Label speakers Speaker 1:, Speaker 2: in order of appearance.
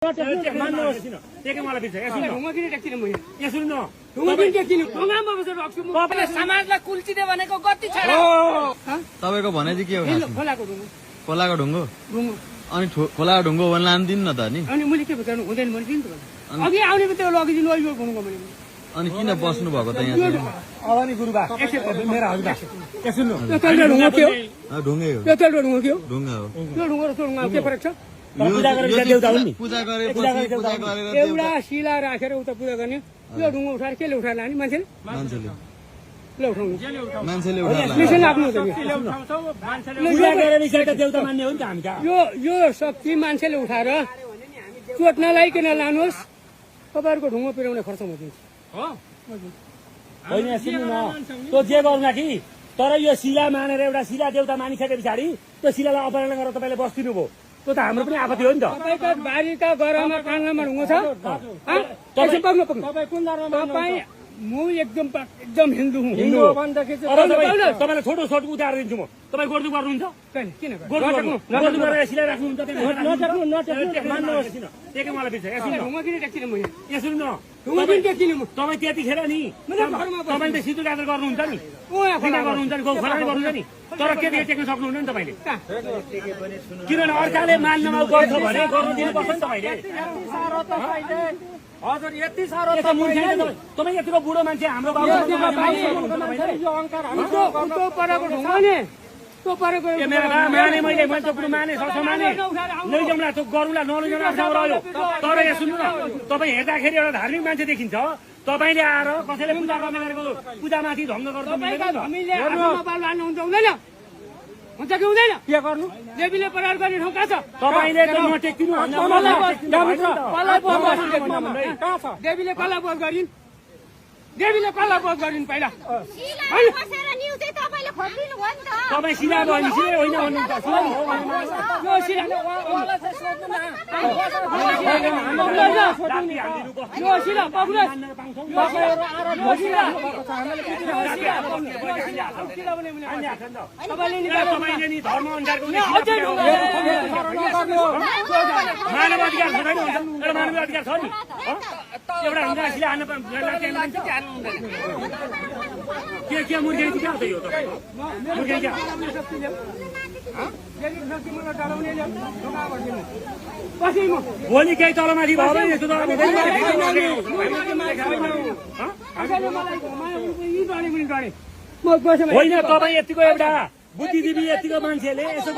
Speaker 1: समाजलाई कुल्चिने भनेको गति छ।
Speaker 2: तपाईको भने चाहिँ के हो? खोलाको ढुङ्गो। अनि खोलाको ढुङ्गो भन्न लान्दिन न त नि।
Speaker 1: अनि मैले के बताउनु हुँदैन भने दिनु त। अघि आउने बित्तिकै लगिदिनु यो ढुङ्गो भने।
Speaker 2: अनि किन बस्नु भएको त यहाँ?
Speaker 3: अवनी गुरुबा मेरो हजुरबा के सुन्नु?
Speaker 1: यो तल्लो ढुङ्गो के हो?
Speaker 2: ढुङ्गै हो।
Speaker 1: यो तल्लो ढुङ्गो के हो?
Speaker 2: ढुङ्गा हो।
Speaker 1: यो ढुङ्गो र त्यो ढुङ्गा के फरक छ?
Speaker 3: पूजा गरेर देउता हुन् नि।
Speaker 2: पूजा गरेर
Speaker 1: एउटा शिला राखेर उता पूजा गर्ने। यो ढुङ्गो उठाएर केले उठाएर लाने मान्छेले? ल उठाउनु।
Speaker 2: मान्छेले उठाएर
Speaker 1: मिसन आफ्नो हो त
Speaker 3: पूजा गरेर यसैका देउता मान्ने हो नि त हामी त।
Speaker 1: यो शक्ति मान्छेले उठाएर चोट नलाइकन लानुहोस्, तपाईँहरूको ढुङ्गो पिराउने खर्च म दिन्छु।
Speaker 3: होइन सुन्नु न, त्यो जे गर्नु कि तर यो शिला मानेर एउटा शिला देउता मानिसके पछाडि त्यो शिलालाई अपहरण गरेर तपाईँले बस्दिनु भयो, त्यो त हाम्रो पनि आपत्ति हो नि त।
Speaker 1: तपाईँको बारीका गरामा काङ्गामा ढुङ्गो छ? तपाईँ म एकदम हिन्दू हुँ।
Speaker 3: तपाईँलाई छोटो छोटो उतार दिन्छु म। तपाईँ गोर्दु गर्नुहुन्छ?
Speaker 1: किन
Speaker 3: गोर्दु गरेर शिला राख्नुहुन्छ? मलाई बिर्छ।
Speaker 1: ढुङ्गो किन टेक्दिनँ म?
Speaker 3: यहाँ सुन्नु न,
Speaker 1: ढुङ्गो किन टेक्दिनँ म?
Speaker 3: तपाईँ त्यतिखेर नि तपाईँले त सिधो गाजर गर्नुहुन्छ नि, गर्नुहुन्छ नि, खोलाले गर्नुहुन्छ नि, तर त्यतिखेर टेक्न सक्नुहुन्न नि तपाईँले। किनभने अर्काले मान्नमा गर्छ भने गर्नु दिनुपर्छ नि तपाईँले।
Speaker 1: हजुर यति साह्रो
Speaker 3: तपाईँ यतिको बुढो मान्छे हाम्रो माने मैले मान्छे कुरो माने सक्छ माने लैजाउँला त्यो गरौँला नलैजाउँला रह्यो। तर यहाँ सुन्नु न, तपाईँ हेर्दाखेरि एउटा धार्मिक मान्छे देखिन्छ, तपाईँले आएर कसैले पूजा गर्ने गरेको पूजामाथि ढङ्ग गर्नु हुँदैन हुन्छ कि हुँदैन? के गर्नु? देवीले प्रहार गर्ने ठाउँ कहाँ छ? तपाईँले देवीले कसलाई बोध गरिन्? देवीले कसलाई बोध गरिन् पहिला? तपाईँ सिधा भयो नि, सिधै होइन भन्नुहुन्छ। तपाईँले नि धर्म अनुसारको मानव अधिकार छ, एउटा मानव अधिकार छ नि। एउटा हुन्छ शिला हान्न के मुर्गे क्या हो त यो? मुर्गे क्या भोलि केही तलमाथि भयो भने यस्तो होइन। तपाईँ यतिको एउटा बुद्धिजीवी यतिको मान्छेले यसो